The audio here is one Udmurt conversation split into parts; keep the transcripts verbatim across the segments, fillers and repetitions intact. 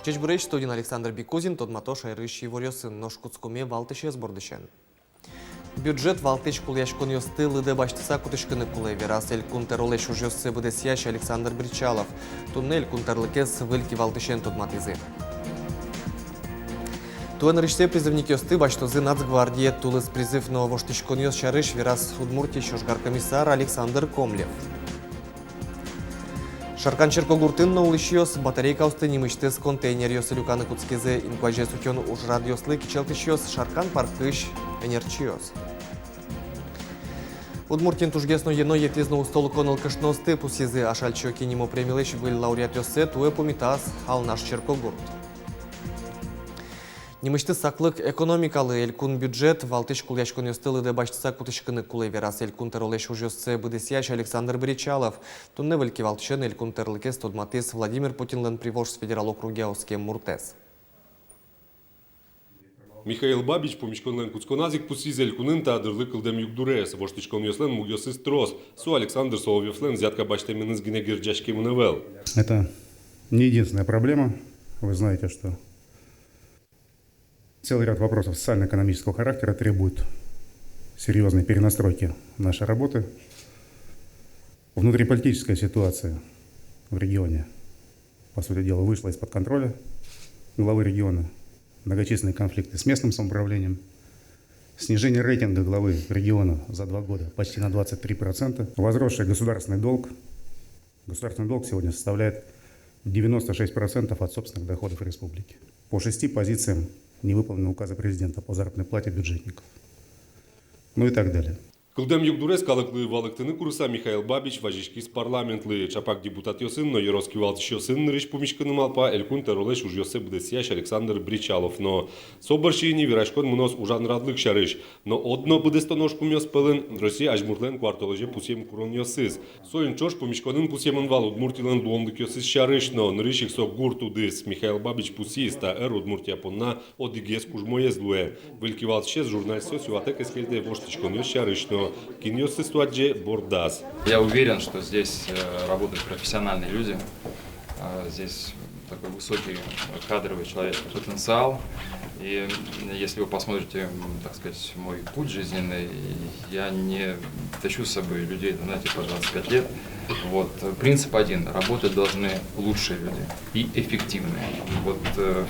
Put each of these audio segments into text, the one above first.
Ӟечбуресь! Студиын Александр Бикузин. Тодмато шаерысь иворъёсын. Нош кутскомы валтӥсез бордысен. Бюджет валтӥсь кулэяськонъёсты лыдэ басьтыса кутӥськыны кулэ, вераз Элькун тӧролэсь ужъёссэ быдэсъясь Александр Бречалов. Туннэ Элькун тӧрлыкез выль кивалтӥсен тодматӥзы. Туэ нырысьсэ призывникъёсты басьтозы Нацгвардие. Тулыс призыв но воштӥськонъёс сярысь вераз Удмуртиысь ожгар комиссар Александр Комлев. Шаркан черкогуртын но улӥсьёс батарейкаосты нимысьтыз контейнеръёсы люканы кутскизы. Инкуазез утён ужрадъёслы кичӧлтӥсьёс — Шаркан паркысь ӧнерчиос. Удмуртиын тужгес но ено йӧтӥз но устолыко нылкышноосты пусйизы. «Ашальчи Оки» нимо премилэсь выль лауреатъёссэ туэ пумитаз Алнаш черкогурт. Нимысьтыз саклык экономикалы. Элькун бюджет валтӥсь кулэяськонъёсты лыдэ басьтыса кутӥськыны кулэ, вераз Элькун тӧролэсь ужъёссэ быдэсъясь Александр Бречалов. Туннэ выль кивалтӥсен Элькун тӧрлыкез тодматӥз Владимир Путинлэн Приволжск федерал округъя оскем муртэз. Михаил Бабич пумиськонлэн кутсконаз ик пусйиз элькунын та дырлы кылдэм югдурез. Воштӥськонъёслэн мугъёсыз трос. Со Александр Соловьёвлэн взятка басьтэменыз гинэ герӟаськемын ӧвӧл. Это не единственная проблема. Вы знаете, что целый ряд вопросов социально-экономического характера требуют серьёзной перенастройки нашей работы. Внутриполитическая ситуация в регионе, по сути дела, вышла из-под контроля главы региона. Многочисленные конфликты с местным самоуправлением. Снижение рейтинга главы региона за два года почти на двадцать три процента. Возросший государственный долг. Государственный долг сегодня составляет девяносто шесть процентов от собственных доходов республики. По шести позициям не выполнены указы президента по заработной плате бюджетников. Ну и так далее. Кылдэм югдурез калыклы валэктыны курыса Михаил Бабич вазиськиз парламентлы. Чапак депутатъёсын но ёрос кивалтӥсьёсын нырысь пумиськыны малпа Элькун тӧролэсь ужъёссэ быдэсъясь Александр Бречалов но. Со бӧрсьы ини вераськон мыноз ужанрадлык сярысь. Но одно быдэстоно ужпумъёс пӧлын — Россия азьмуртлэн куартолэзе пусъем куронъёсыз. Соин ӵош пумиськонын пусъемын вал Удмуртилэн луонлыкъёсыз сярысь но. Нырысь ик со гурт удыс. Михаил Бабич пусйиз: та ӧр Удмуртия понна одӥгез кужмоез луэ. Выль кивалтӥсез журналистъёс юатэк эскельтэ воштӥськонъёс сярысь но. Кинъёсыз со адӟе бордаз. Я уверен, что здесь э, работают профессиональные люди. А, Здесь такой высокий кадровый человеческий потенциал. И если вы посмотрите, м, так сказать, мой путь жизненный, я не тащу с собой людей, знаете, по двадцать пять лет. Вот. Принцип один. Работать должны лучшие люди и эффективные. Вот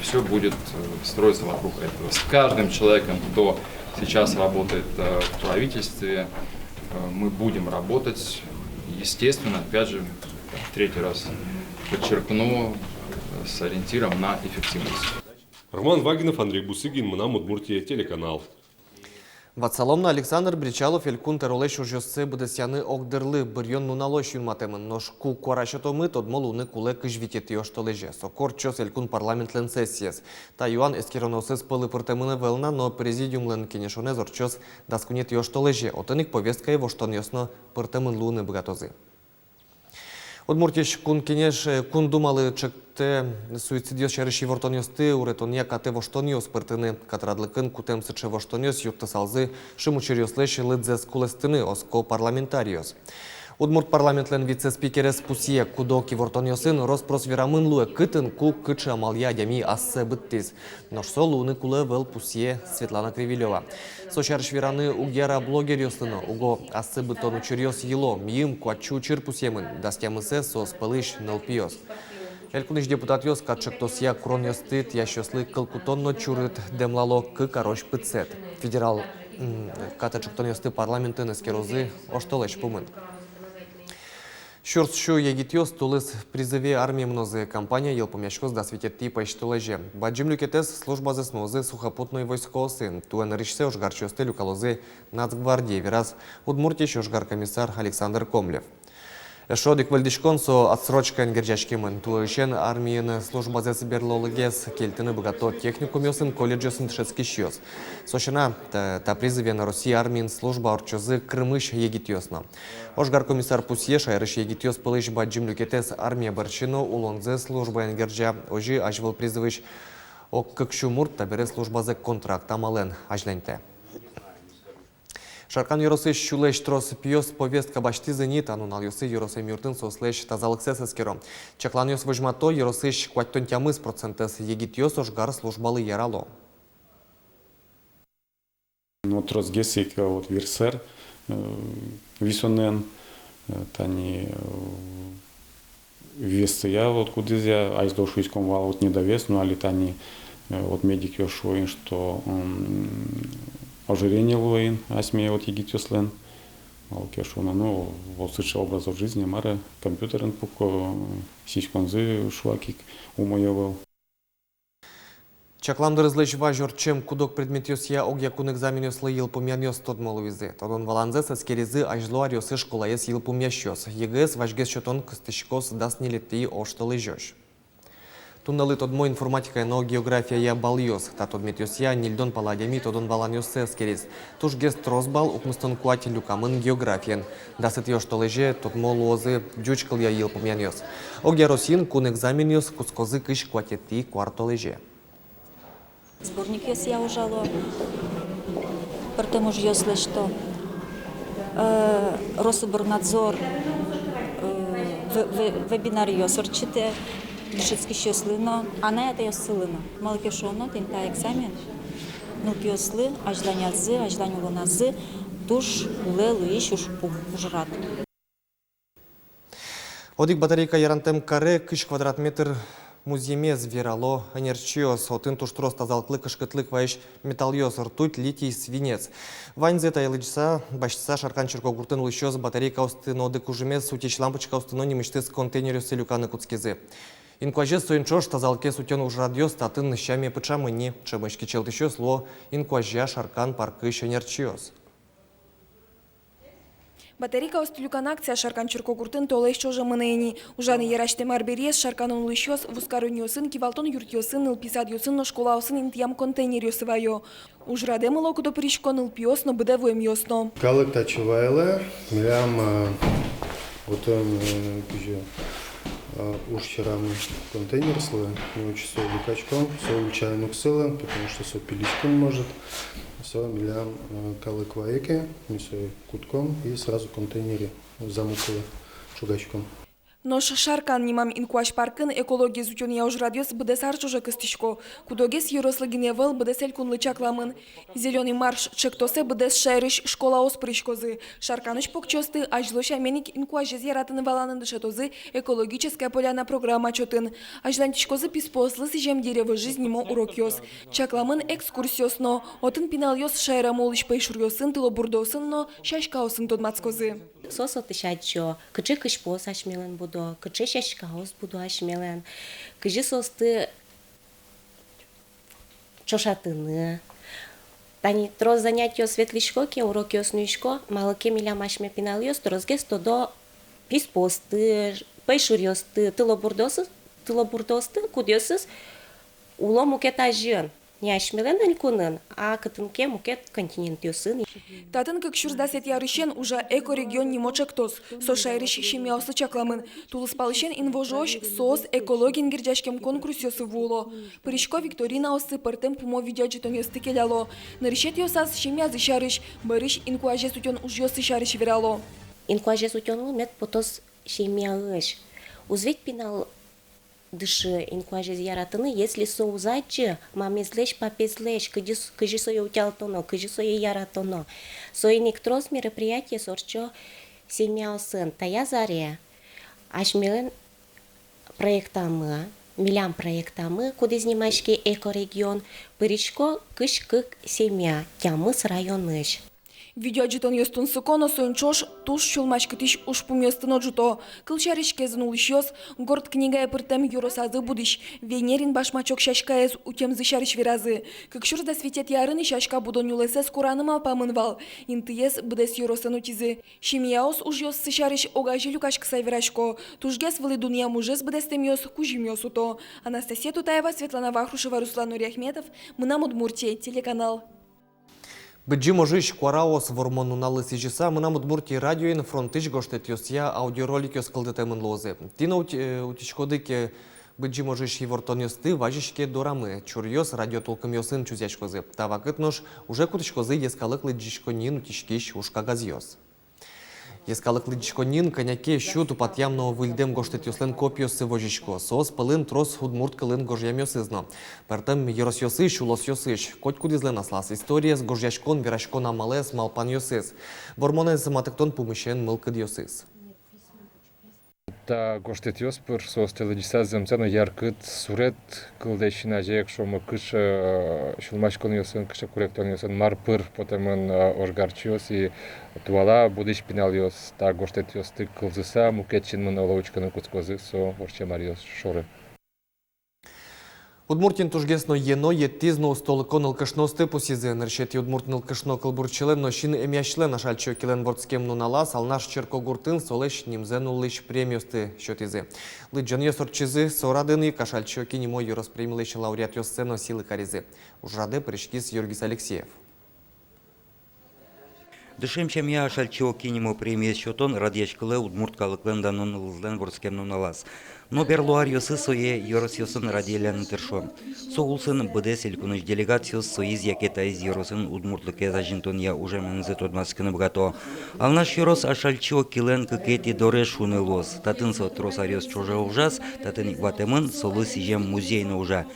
все будет э, строиться вокруг этого. С каждым человеком, кто сейчас работает э, в правительстве, э, мы будем работать, естественно, опять же, третий раз подчеркну, э, с ориентиром на эффективность. Роман Вагинов, Андрей Бусыгин, «Мынам Удмуртие» телеканал. Ватсалом на, Александр Бречалов Элькун тӧролэсь ужъёссэ быдэсъяны огдырлы быръён нуналозь юнматэмын. Нош ку куара сётомы, тодмо луыны кулэ кызь витетӥ оштолэзе. Со ортчоз Элькун парламентлэн сессиез. Та юан эскеронъёсыз пӧлы пыртэмын ӧвӧл на, но президиумлэн кенешонэз ортчоз дас куинетӥ оштолэзе. Отын ик повесткае воштонъёс но пыртэмын луыны быгатозы. Удмуртиысь Кун Кенеш, э, Кун Думалы ӵектэ суицидъёс сярысь ивортонъёсты уретонъя катэ воштонъёс пыртыны. Катрадлыкын кутэм сыӵе воштонъёс юрттысалзы шимес учыръёслэсь лыдзэс кулэстыны, оско парламентариос. Удмурт парламентлэн вице-спикерез пусъе: куд-ог ивортонъёсын рос-прос верамын луэ, кытын, ку, кыӵе амалъя адями ассэ быдтӥз. Нош со луыны кулэ ӧвӧл, пусъе Светлана Кривилёва. Со сярысь вераны уг яра блогеръёслы но, уго ассэ быдтон учыръёс йыло. Миым куать сю учыр пусъемын, дас тямысэз соос пӧлысь нылпиос. Элькунысь депутатъёс кат ӵектосъя куронъёсты тӥясьёслы кыл кутон но чурыт дэмлало, кык арозь пытсэт. Федерал м, кат ӵектонъёсты парламентын эскерозы оштолэзь пумын. Сюрс сю егитъёс тулыс призыве армие мынозы. Кампания йылпумъяськоз дас витетӥ пӧсьтолэзе. Бадӟым люкетэз службазэс нуозы сухопутной войскоосын. Туэ нырысьсэ ожгарчиосты люкалозы Нацгвардие, вераз Удмуртиысь ожгар комиссар Александр Комлев. Эшшо одӥг выльдӥськон — со отсрочкаен герӟаськемын. Туэысен армиын службазэс берлолыкгес кельтыны быгато техникумъёсын, колледжъёсын дышетскисьёс. Со сяна, та, та призывен Россия армиын служба ортчозы Крымысь егитъёс но. Ожгар комиссар пусъе: шаерысь егитъёс пӧлысь бадӟым люкетэз армия бӧрсьы но улонзэ службаен герӟа. Озьы азьвыл призывысь ог кык сю мурт табере службазэ контракт амалэн азьланьтэ. Шаркан ёросысь сюлэсь трос пиос повестка басьтӥзы ни. Та нуналъёсы ёросэм юртын соослэсь тазалыксэс эскеро. Чакланъёс возьмато: ёросысь куатьтон тямыс процентэз егитъёс ожгар службалы ярало. Но тросгес ик, э, вот вирсэр, э, висонэн, э, тани, э, весъя, вот кудӥзъя, азьло шуиськом вал, вот недовес, но али тани, э, вот медикъёс шуо ини, что, м, ожирение луэ ини асьме вот егитъёслэн. Малы ке шуоно, ну, вот сыӵе образ жизни, мар-а, компьютерын пуко, сиськонзы шуак ик умой ӧвӧл. Чаклам дырызлэсь вазь ортчем куд-ог предметъёсъя огъя кун экзаменъёслы йылпумъянъёс тодмо луизы. Тодон-валанзэс эскеризы азьло аръёсы школаез йылпумъясьёс. ЕГЭ-ез вазьгес сётон кыстӥськоз дас ньылетӥ оштолэзёзь. Туннэлы тодмо информатикая но географияя балъёс. Та тодметъёсъя ньыльдон пала адями тодон-валанъёссэ эскериз. Тужгес трос балл, укмыстон куать, люкамын географиен. Дасэтӥ оштолэзе тодмо луозы ӟуч кылъя йылпумъянъёс. Огъя Россиын кун экзаменъёс кутскозы кызь куатетӥ куартолэзе. Сборникъёсъя ужало, пӧртэм ужъёс лэсьто, э, Рособрнадзор, э, ве-, ве-, вебинаръёс ортчытэ дышетскисьёслы но, анай-атайёслы но. Малы ке шуоно, тӥни та экзамен нылпиослы азьланязы, азьлань улоназы туж кулэ луись ужпум, ужрад. Одӥг батарейка ярантэм каре кызь квадрат метр музъемез, верало ӧнерчиос. Отын туж трос тазалыклы кышкытлык вайись металлъёс: ртуть, литий, свинец. Ваньзэ тае лыдӟыса, басьтыса, Шаркан черкогуртын улӥсьёс батарейкаосты но одӥг кужымез утись лампочкаосты но нимысьтыз контейнеръёсы люканы кутскизы. Инкуазез соин ӵош тазалыкез утён ужрадъёс татын сяме пыӵамын ни. Ӵемысь кичӧлтӥсьёс луо инкуазья Шаркан паркысь ӧнерчиос. Батарейкаосты люкан акция Шаркан черкогуртын толэзь ӵоже мынэ ини. Ужаны ярасьтэм арбериез Шарканын улӥсьёс вузкаронниосын, кивалтон юртъёсын, нылпи садъёсын но школаосын интыям контейнеръёсы вайо. Ужрадэ мыло-кыдо пырисько нылпиос но, быдэ вуэмъёс но. Калык татчы вайылэ, милям, э, отын, э, кызьы, э, уж сьӧрамы контейнеръёслы, ми отчы сое люкаськом, со ульчаын уг сылы, потому что со пилиськыны может. Со милям, э, калык вае ке, ми сое кутӥськом и сразу контейнере, замокылы ӵугаськом. Нош Шаркан нимам инкуазь паркын экологиез утёнъя ужрадъёс быдэс ар ӵоже кыстӥсько. Куд-огез ёрослы гинэ ӧвӧл, быдэс элькунлы чакламын. «Зелёный марш» ӵектосэ быдэс шаерысь школаос пыриськозы. Шарканысь покчиосты азьло сямен ик инкуазез яратыны-валаны дышетозы «Экологическая поляна» программа чотын. Азьланьтӥськозы писпуослы сӥзем «Дерево жизни» нимо урокъёс. Чакламын экскурсиос но. Отын пиналъёс шаерамы улӥсь пӧйшуръёсын, тылобурдоосын но сяськаосын тодматскозы. Соос отысь адӟо, кыӵе кызьпуос асьмелэн будо, кыӵе сяськаос будо асьмелэн, кызьы соосты ӵошатыны. Тани трос занятиос ветлӥсько ке, урокъёс нуисько, малы ке милям асьме пиналъёс тросгес тодо писпуосты, пӧйшуръёсты, тылобурдоосты, тылобурдоосты, кудъёсыз уло мукет азьын. Не асьмелэн элькунын, а кытын ке мукет континентъёсын. Татын кык сюрс дасэтӥ арысен ужа «Экорегион» нимо ӵектос. Со шаерысь семьяослы чакламын. Тулыспалысен инвожоозь соос экологиен герӟаськем конкурсъёсы вуо. Пырисько викторинаосы, пӧртэм пумо видеоотчётъёсты келяло. Нырысетӥосаз семьязы сярысь, бӧрысь инкуазез утён ужъёссы сярысь верало. Инкуазез утёнлы мед потоз семьяысь. Уз ведь пинал дышы инкуазез яратыны, если со уз адӟы мамезлэсь, папезлэсь, кызьы с-, кызьы сое утялтоно, кызьы сое яратоно. Соин ик трос мероприятиос ортчо семьяосын. Таяз аре асьмелэн проектамы, милям проектамы, кудӥз нимаське «Экорегион», пырисько кызь кык семья тямыс районысь. Видеоотчётъёс тунсыко но, соин ӵош туж сюлмаськытӥсь ужпумъёсты но ӝуто. Кылсярысь, Кезын улӥсьёс «Горд книгае» пыртэм ёросазы будӥсь, Венерин башмачок сяськаез утемзы сярысь веразы. Кык сюрс дас витетӥ арын сяська будон нюлэсэз кураны малпамын вал. Интыез быдэс ёросэн утӥзы. Семьяос ужъёссы сярысь огазе люкаськыса верасько. Тужгес вылӥ дунъям ужез быдэстэмъёс кузьымъёс уто. Анастасия Тутаева, Светлана Вахрушева, Руслан Нуриахметов, «Мынам Удмуртие» телеканал. Быдӟым ожысь куараос Вормон нуналлы сӥзьыса «Мынам Удмуртие» радиоын фронтысь гожтэтъёсъя аудиороликъёс кылдытэмын луозы. Тӥ но ут-, э, утиськоды ке, Быдӟым ожысь ивортонъёсты вазиське дорамы, чуръёс радиотулкымъёсын чузъяськозы. Та вакыт нош уже кутӥськозы йӧскалык лыдӟиськонниын утиськись ужкагазъёс. Йӧскалык лыдӟиськонниын кӧня ке сю тупатъям но выльдэм гожтэтъёслэн копиоссы возисько. Соос пӧлын трос удмурт кылын гожъямъёсыз но. Пӧртэм ёросъёсысь, улосъёсысь, котькудӥзлэн аслаз историез, гожъяськон, вераськон амалэз, малпанъёсыз. Вормонэз матыктон пумысен мылкыдъёсыз. Та гожтэтъёс пыр соосты лыдӟыса, зэмзэ но яркыт сурет кылдэ син азе, ик шуом, кыӵе, э, сюлмаськонъёсын, кыӵе куректонъёсын, мар пыр потэмын, э, ожгарчиос и туала будӥсь пиналъёс та гожтэтъёсты кылзыса мукет синмын, оло, учкыны кутскозы со ортчем аръёс шоры. Удмуртиын тужгес но ено, йӧттӥз но устолыко нылкышноосты пусйизы. Нырысетӥ удмурт нылкышно кылбурчилэн но син эмъясьлэн Ашальчи Окилэн вордскем нуналаз Алнаш черкогуртын солэсь нимзэ нуллӥсь премиосты сётӥзы. Лыдӟонъёс ортчизы со радын ик. Ашальчи Оки нимо ёрос премилэсь лауреатъёссэ но сӥлы каризы. Ужрадэ пыриськиз Юргис Алексеев. Дышем сямъя Ашальчи Оки нимо премиез сётон радъяськылэ удмурт калыклэн дано нылызлэн вордскем нуналаз. Но берло аръёсы сое ёросъёсын радъялляны тыршо. Со улсын быдэс элькунысь делегациос соиз яке таиз ёросын удмуртлыкез азинтонъя ужаменызы тодматскыны быгато. Алнаш ёрос Ашальчи Окилэн кыкетӥ дорез шуыны луоз. Татын со трос аръёс ӵоже ужаз, татын ик ватэмын, солы сӥзем музей но ужа.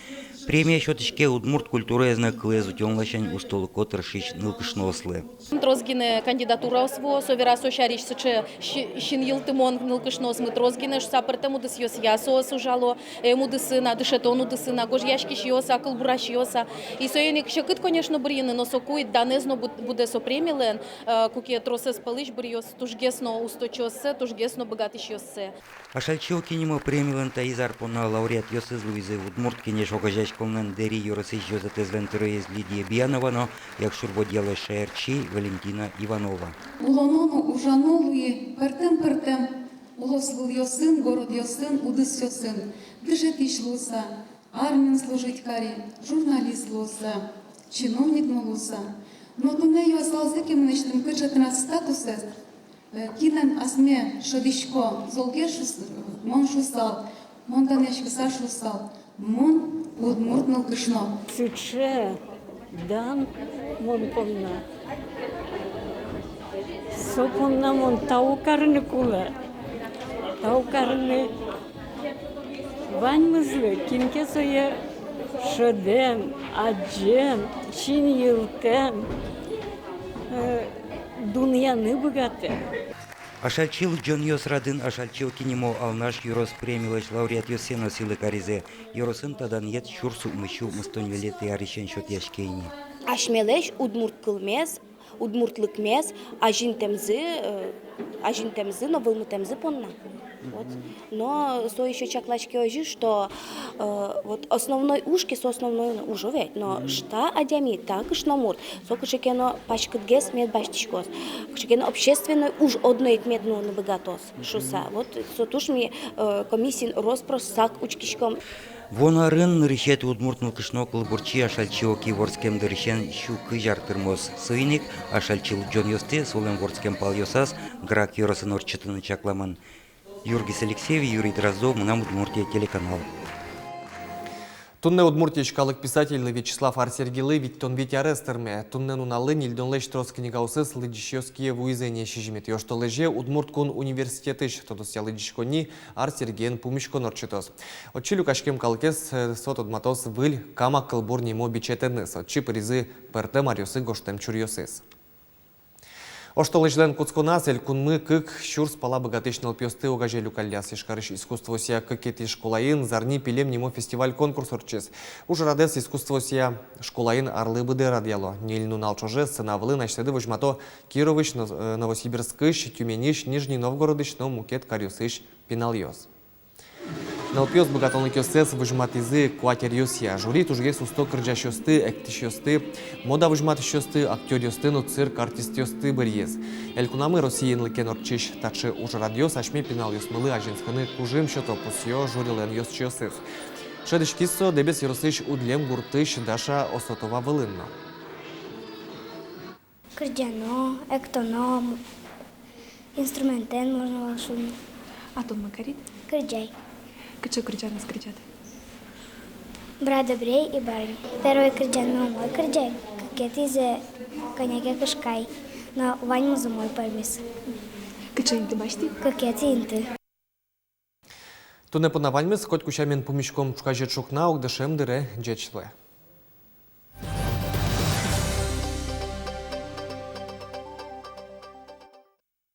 Премия сётӥське удмурт культураез но кылэз утён ласянь устолыко тыршись нылкышноослы. Трос гинэ кандидатураос вуо, со вера со сярысь сыӵе си-, синйылтымон нылкышноосмы трос гинэ шуса, пӧртэм удысъёсъя соос ужало, эм удысын-а, дышетон удысын-а, гожъяськисьёс-а, кылбурасьёс-а. И соин ик секыт, конечно, бырйыны, но соку ик данэз но буд-, будэ со премилэн, э, куке тросэз пӧлысь быръёз тужгес но усточиоссэ, тужгес но быгатӥсьёссэ. Ашальчи Оки нимо премилэн таиз ар понна лауреатъёсыз луизы Удмурт Кенеш огазеяськонлэн Дэри ёросысь ёзэтэзлэн тӧроез Лидия Биянова но Якшур-Бӧдьялэсь шаерчи Валентина Иванова. Улоно но ужано луи пӧртэм-пӧртэм улосвылъёсын, городъёсын, удысъёсын, дышетӥсь луыса, армиын служить кари, журналист луыса, чиновник но луыса. Но туннэ юасалзы ке мынэсьтым, кыӵе тынад статусэз, э, кинэн асме шӧдӥсько, золгес шус-, мон шусал, мон данъяськыса шусал, мон удмурт нылкышно. Сыӵе дан мон понна. Со понна мон тау карыны кулэ. Тау карыны ваньмызлы, кин ке сое шӧдэн, адӟен, синйылтэн, э, дунъяны быгатэ. Ашальчи лыдӟонъёс радын Ашальчи Оки нимо Алнаш ёрос премилэсь лауреатъёссэ но сӥлы каризы. Ёросын та данъет сюрс укмыссю укмыстон ньылетӥ арысен сётъяське ини. Асьмелэсь удмурт кылмес, удмуртлыкмес азинтэмзы, э, азинтэмзы но вӧлмытэмзы понна. Вот. Но со ещё чаклаське озьы, что, э, вот основной уж ке, со основной уж ведь, но ш-, та адями, та кышномурт, со кыӵе ке но паськытгес мед басьтӥськоз, кыӵе ке но общественной уж одно ик мед нуыны быгатоз шуса. Вот со туж ми, э, комиссиын рос-прос сак учкиськом. Вуоно арын нырысетӥ удмурт нылкышно кылбурчи Ашальчи Оки вордскем дырысен сю кызь ар тырмоз. Соин ик Ашальчи лыдӟонъёсты солэн вордскем палъёсаз Грах ёросын ортчытыны чакламын. Юргис Алексеев, Юрий Дроздов, «Мынам Удмуртие» телеканал. Туннэ Удмуртиысь калык писательлы Вячеслав Ар-Сергилы витьтон вить арес тырме. Туннэ нуналлы ньыльдонлэсь трос книгаосыз лыдӟисьёс кие вуизы ни. Сизьыметӥ оштолэзе Удмурт кун университетысь тодосъя лыдӟиськонни Ар-Сергиен пумиськон ортчытоз. Отчы люкаськем калыкез, э, со тодматоз выль «Кама кылбур» нимо бичетэныз. Отчы пыризы пӧртэм аръёсы гожтэм чуръёсыз. Оштолэзьлэн кутсконаз элькунмы кык сюрс пала быгатӥсь нылпиосты огазе люкалляз. Ижкарысь искусствоосъя кыкетӥ школаын «Зарни пилем» нимо фестиваль-конкурс ортчиз. Ужрадэз искусствоосъя школаын арлы быдэ радъяло. Ньыль нунал ӵоже сцена вылын асьсэды возьмато Кировысь, Нов-, э, Новосибирскысь, Тюменьысь, Нижний Новгородысь но мукет каръёсысь пиналъёс. Нылпиос быгатонлыкъёссэс возьматӥзы куать ӧръёсъя. Жюри тужгес усто кырӟасьёсты, эктӥсьёсты, мода возьматӥсьёсты, актёръёсты но цирк артистъёсты быръиз. Элькунамы Россиын ик ортчись таӵе ужрадъёс асьме пиналъёсмылы азинскыны кужым сёто, пусъё жюрилэн ёзчиосыз. Шӧдӥськиз со Дэбес ёросысь Удлем гуртысь Даша Осотова вылын но. Кырӟано, эктоно, м, инструментэн, можно вал шуыны. А тон ма карид? Кырӟай. Кыӵе кырӟанэз кырӟад? «Брадобрей и барни». Первой кырӟанме умой кырӟай, кыкетӥзэ кӧня ке кышкай, но ваньмыз умой пӧрмиз. Кыӵе инты басьтӥд? Кыкетӥ инты. Туннэ понна ваньмыз. Котьку сямен пумиськом ӵуказе ӵукна огдышем дыре. Ӟеч луэ.